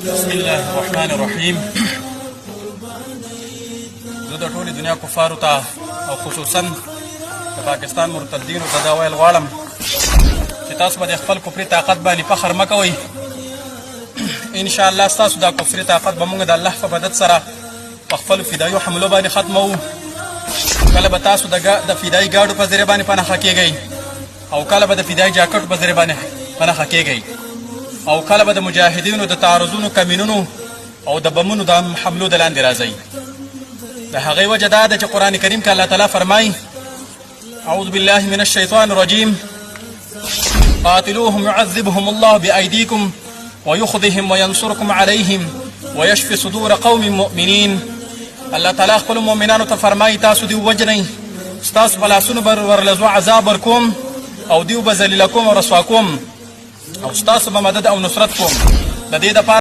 بسم الله الرحمن الرحیم. زه د ټولې دنیا کفارو ته او خصوصا د پاکستان مرتدینو ته دا ویل غواړم چې تاسو به د خپل کفري طاقت باندې فخر مه کوئ. ان شاء الله ستاسو دا کفري طاقت به موږ د الله په مدد سره په خپلو فدایو حملو باندې ختموو. کله به تاسو د فدایي ګاډو په ذریعه باندې په نښه کېږئ، او کله به د فدایي جاکټ په ذریعه باندې په نښه کېږئ، او کله به د مجاهدینو د تعرضونو، کمینونو او د بمونو د حملو د لاندې راځئ. د هغې وجه دا ده چې قرآن کریم کې الله تعالی فرمایي: أعوذ بالله من الشيطان الرجيم، قاتلوهم يعذبهم الله بأيديكم ويخذهم وينصركم عليهم ويشفي صدور قوم مؤمنين. الله تعالی خپل مؤمنانو ته فرمایي: تاسو دی وجنئ، ستاسو په لاسونو به ورله عذاب ورکوم او دیو به ذلیله کوم او رسوا کوم، او ستاسو به مدد او نصرت کوم. د دې دپاره